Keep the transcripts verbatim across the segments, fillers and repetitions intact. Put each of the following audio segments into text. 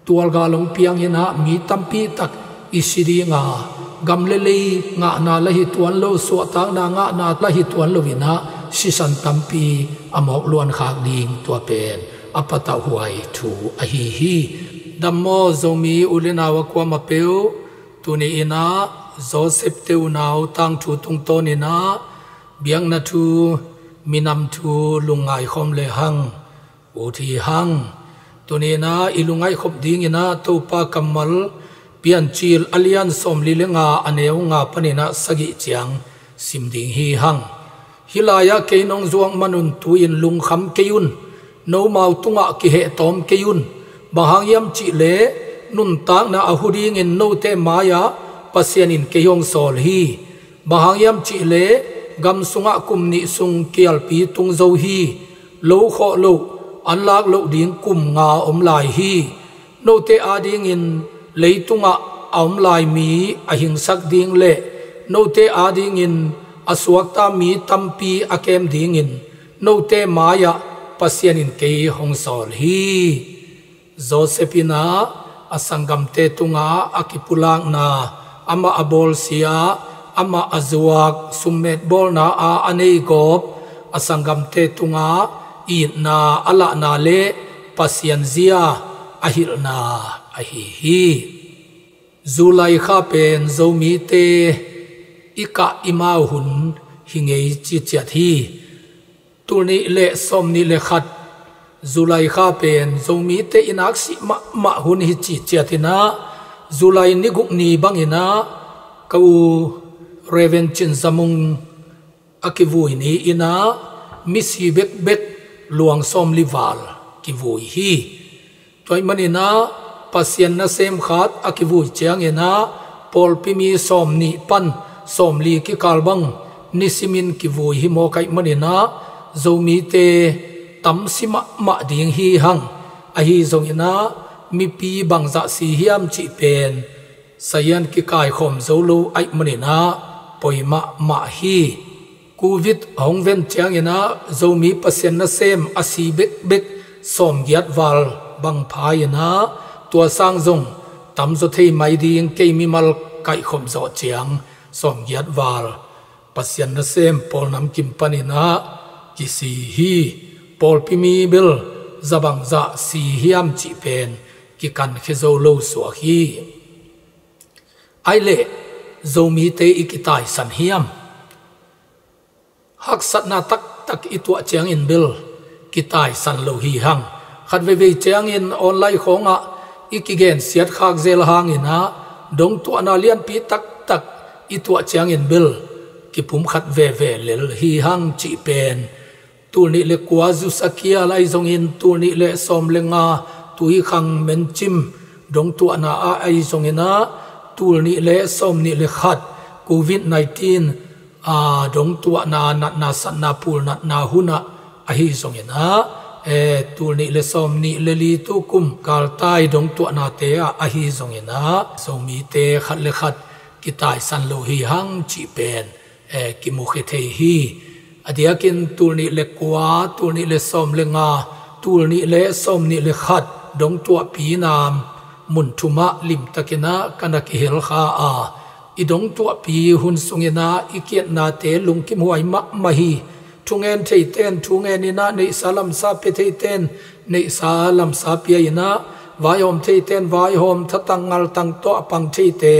Tualgal hong piang inah mi tampi tak i si dinga, gam le lei ngahna la hi tuan lo, suahtakna ngahna la hi tuan lo inah sisan tampi a mawk luan khak ding tua pen a patauhhuai thu ahi hi. Dammaw Zomi u le nau a kuamah peuh, tuni inah Joseph te unau tangthu tungtawn inah biakna thu, minam thu lungngai khawm le hang, ut hi hang. Tuni inah i lungngaih khop ding inah Topa kammal Piancil a lian sawmli le nga, a neu nga pan inah sagih ciang sim ding hi hang. Hih lai-ah kei nong zuak manun tu-in lungkham kei un, nomau tungah kihehtawm kei un. Bang hang hiam cihleh nuntakna a hu dingin note mai-ah Pasian in kei hong sawl hi. Bang hang hiam cihleh gam sungah kum nih sung kialpi tung zo hi. Lo khawh loh, anlak loh ding kum nga om lai hi. Note adingin leitungah a om lai mi a hingsak ding le note adingin a suakta mi tampi a kem dingin note mai-ah Pasian in kei hong sawl hi. Joseph inah a sanggamte tungah a kipulakna, amah a bawlsia, amah a zuak, summet bawlna a a nei gawp, a sanggamte tungah itna a lahna le Pasian zia a hilhna ahi hi. July kha pen Zomite i kah i mau hun hi ngei ciciat hi. Tulnih le sawmnih le khat July kha pen Zomite i naksih mahmah hun hi ciciat inah, July ni guk ni bang inah ka u Reverend Cin Za Mung a kivui ni inah misi bekbek luang sawmli val kivui hi. Tua ahih man inah Pasian nasem khat a kivui ciang inah pawlpi mi sawmnih pan sawmli kikal bang nisimin kivui hi mawk ahih man inah Zomite tamsi mahmah ding hi hang. Ahi zong inah mipi bangzah si hiam cih pen sazian kikaikhawm zo lo ahih man inah poi mahmah hi. Covid hong ven ciang inah Zomi Pasian nasem a si bekbek sawmgiat val bang pha inah, tua sang zong tamzaw thei mai ding, kei mimal kaihkhop zawh ciang sawmgiat val Pasian nasem pawl namkim pan inah kisi hi. Pawlpi mi bel za bangzah si hiam cih pen kikankhia zo lo suak hi. Aih leh Zomite i kitaisan hiam? Haksatna taktak i tuah ciangin bel kitaisan lo hi hang. Khat veivei ciangin online khawngah i kigensiat khak zel hang inah dongtuahna lianpi taktak i tuah ciangin bel kipumkhat veve lel hi hang cih pen tulnih le kua zusa kial ahi zongin, tulnih le sawm le nga tuikhang mencim dongtuahna ah ahi zong inah, tulnih le sawmnih le khat Covid nineteen a dongtuahna, natna satna pulnatna hunah ahi zong inah, e, tulnih le sawmnih le li tukum galtai dongtuahnate ah ahi zong inah, Zomite khat le khat kitaisan lo hi hang cih pen e, kimukhia thei hi. A diakin tulnih le kua, tulnih le sawm le nga, tulnih le sawmnih le khat dongtuahpi nam mun thumah limtakinah ka na kihel kha a, i dongtuahpi hun sunginah i kiatnate lungkimhuai mahmah hi. Thungen theiten thungen inah, neihsa lamsa pia theiten neihsa lamsa pia inah, vaihawm theiten vaihawm, thatang ngaltang tawh a pang theite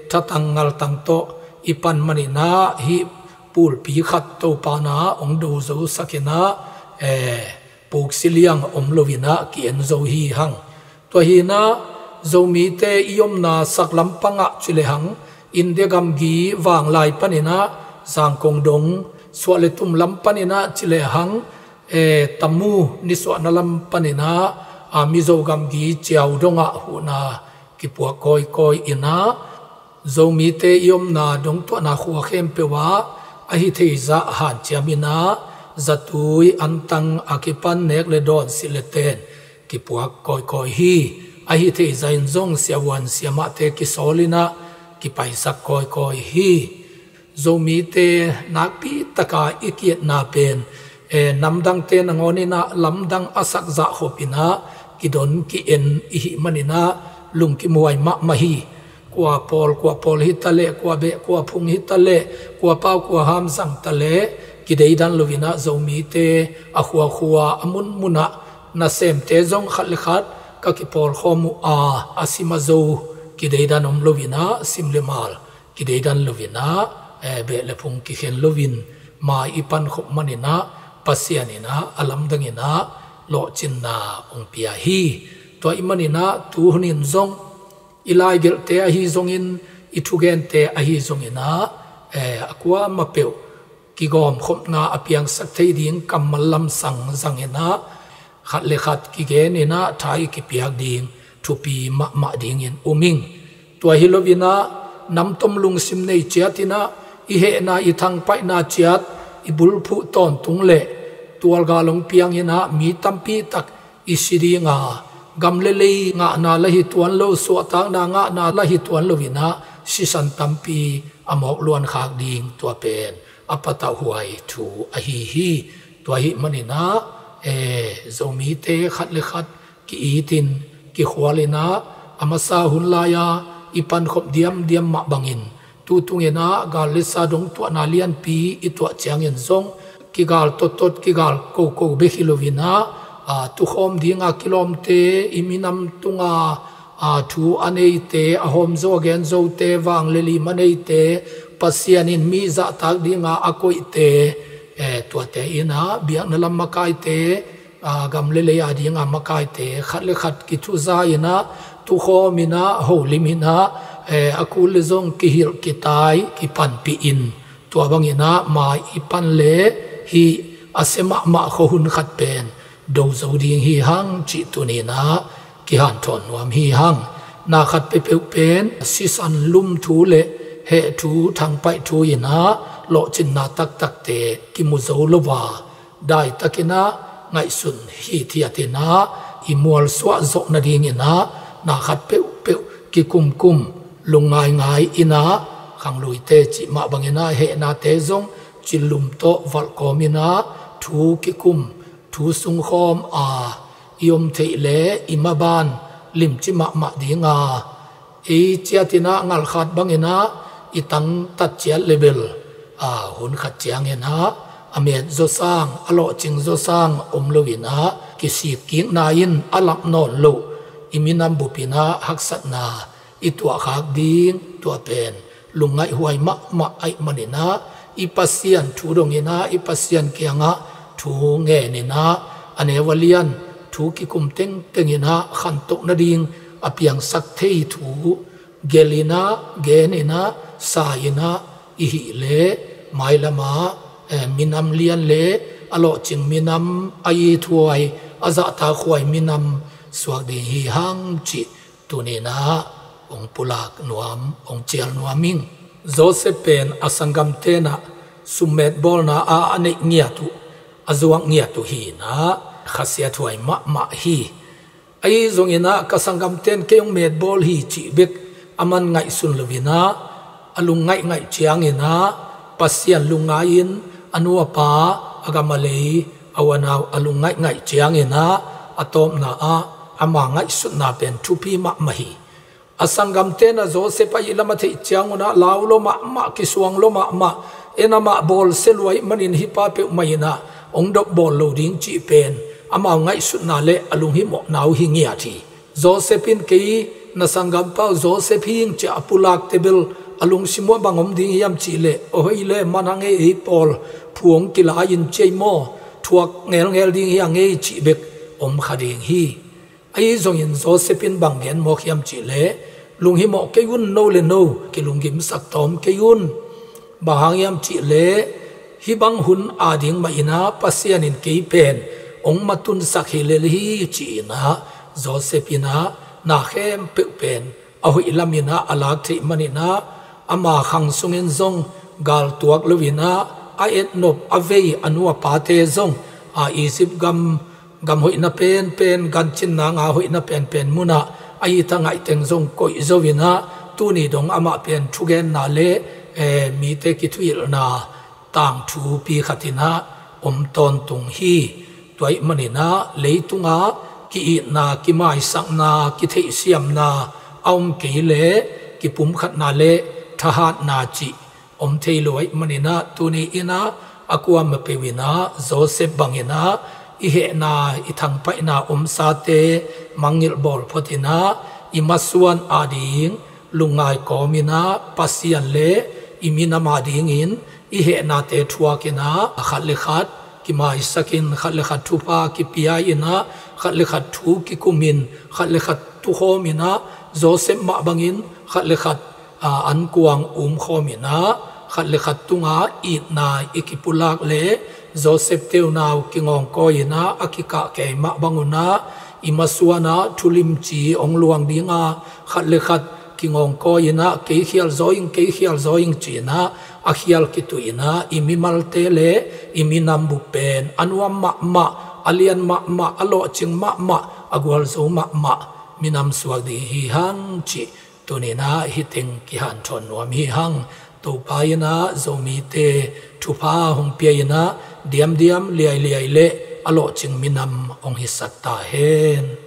thatang ngaltang tawh i pan maninah hih pulpi khat Topa na hong do zosak inah, e, puksi liang om loinah ki-en zo hi hang. Tua hinah Zomite i omna sak lampangah ci lehang, India gamgi vanglai paninah Zangkong dong, suah le tum lam paninah ci lehang, e, Tamu nisuahna lam paninah, a, Mizo gamgi Ciau dongah huhna kipuak kawikawi inah, Zomite i omna dongtuahna khua khempeuh ah ahi theizah hanciam inah, zatui antang a kipan nek le dawn silh le ten kipuak kawikawi hi. Ahi theizah in zong siavuan siamahte kisawl inah kipaisak kawikawi hi. Zomite nakpi taka i kiatna pen, e, namdangte nangawn inah lamdang a sakzah khop inah kidon ki-en i hih maninah lungkim huai mahmah hi. Kua pawl kua pawl hi taleh, kua beh kua phung hi taleh, kua pau kua ham zang taleh, kideidan loinah Zomite a khuakhua a munmunah nasemte zong khat le khat ka kipawlkhawm uh a, a sim a zo kideidan om loinah sim le mal kideidan loinah, eh, beh le phung kikhen loin mai i pankhop maninah Pasian inah a lamdanginah lawhcinna hong pia hi. Tua i maninah tuhunin zong i laigelhte ahi zongin, i thugente ahi zonginah, eh, a kuamah peuh kigawmkhopna a piangsak thei ding kammal lamsang zanginah khat le khat kigeninah tha i kipiak ding thupi mahmah dingin um ing. Tua hi loinah namtom lungsim nei ciatinah i hehna i thangpaihna ciat i bulphuh tawntung le tualgal hong pianginah mi tampitak i si dinga, gam le lei ngahna la hi tuan lo, suahtakna ngahna la hi tuan loinah sisan tampi a mawk luankhak ding, tua pen a patauhhuai thu ahi hi. Tua hih maninah, eh, Zomite khat le khat ki-itin kikhualinah a masa hun lai-a i pankhop diamdiam mah bangin tutunginah gal le sa dong tuahna lianpi i tuah ciangin zong kigal tottot, kigal koko bek hi loinah, a, tukhawm dinga kilawmte, i minam tunga, a, thu a neite, a hawmzo a genzote, vang le lim a neite, Pasian in mi zahtak dinga a koihte, eh, tuate inah biakna lam makaite, a, gam le lei a dinga makaite khat le khat kithuza inah, tukhawm inah, holim inah, eh, a kul le zong kihilh kitai kipanpih in, tua banginah mai i pan le hih a sia mahmah khua hun khat pen do zo ding hi hang cih tuninah kihanthawn nuam hi hang. Na khat peuhpeuh pen sisan lum thu le heh thu, thangpaih thu inah lawhcinna taktakte kimu zo lo a, daitakinah ngaihsun hithiatinah i mualsuah zawh nadinginah na khat peuhpeuh kikumkum, lungngaingai inah, khangluite cih mah banginah hehnate zong cillum tawh valhkawm inah thu kikum, thu sungkhawm a i om theih le i maban limci mahmah dinga, ei ciatinah ngalkhat banginah i tangtat ciat le bel, a, hun khat cianginah a met zawsang, a lawhcing zawsang om loinah kisik kikna in a lap nawn loh i minam bupinah haksatna i tuahkhak ding, tua pen lungngaihhuai mahmah ahih maninah i Pasian thu donginah i Pasian kiangah thu ngeninah a neu a lian thu kikum tengtenginah khantoh nading a piangsak thei thu gelinah, geninah, sa inah i hih leh mailamah, eh, minam lian le a lawhcing minam, a ithuai, a zahtakhuai minam suak ding hi hang cih tuninah hong pulak nuam, hong cial nuam ing. Joseph pen a sanggamte inah summet bawlna a a neih ngiat uh, a zuak ngiat uh hinah khasiathuai mahmah hi. Ahi zonginah ka sanggamten kei hong metbawl hi cih bek a man ngaihsun loinah a lungngaih ngaih cianginah Pasian lungngai-in a nu a pa, a gam a lei, a u a nau a lungngaih ngaih cianginah a tawpna ah ama ngaihsutna pen thupi mahmah hi. A sanggamte inah Joseph a ihlam a theih ciangunah lau lo mahmah, kisuang lo mahmah, en amah bawlsia luai manin hih pa peuhmah inah hong dopbawl lo ding cih pen amau ngaihsutna le a lunghimawhna uh hi ngiat hi. Joseph in kei na sanggampa uh Joseph hi ing ci-a a pulakte bel a lungsim uh ah bang om ding hiam cihleh, a hoih le man hang ei, ei pawl phu hong kila-in ci ei maw, thuak ngelngel ding hi hang ei cih bek om kha ding hi. Ahi zongin Joseph in bang gen mawk hiam cihleh, lunghimawh kei un, no le no kilunggimsak tawm kei un. Bang hang hiam cihleh, hih bang hun ading mah inah Pasian in kei pen hong matunsak hi lel hi ci-inah Joseph inah na khempeuh pen a hoih lam inah a lak theih maninah ama khang sungin zong galtuak loinah a etnop a vei a nu a pate zong a Egypt gam, gam hoihna penpen, gancinna nga hoihna penpen munah a it a ngaih teng zong koih zo inah tuni dong amah pen thugenna le, eh, mite kithuhilhna tangthupi khat inah om tawntung hi. Tua ahih maninah leitungah ki-itna, kimaisakna, kitheihsiamna a om kei le kipumkhatna le thahatna cih om thei lo ahih maninah tuni inah a kuamah peuh inah Joseph banginah i hehna i thangpaihna omsate mangngilh bawl photinah i masuan ading lungngai kawminah Pasian le i minam adingin i hehnate thuakinah a khat le khat kimaisakin khat le khat thupha kipia inah khat le khat thu kikumin khat le khat tukhawminah Joseph mah bangin khat le khat ankuang umkhawminah khat le khat tunga itna i kipulak le Joseph teunau kingawngkawi inah a kikah kei mah bangunah i masuanah thulimci ong luang dinga khat le khat kingawngkawi inah kei khial zaw ing, kei khial zaw ing cinah a khial kituh inah i mimalte le i minam bup pen a nuam mahmah, a lian mahmah, a lawhcing mahmah, a gualzo mahmah minam suak ding hi hang cih tuninah hih teng kihanthawn nuam hi hang. Topa inah Zomite thupha hong pia inah diamdiam liailiai le a lawhcing minam hong hisak ta hen.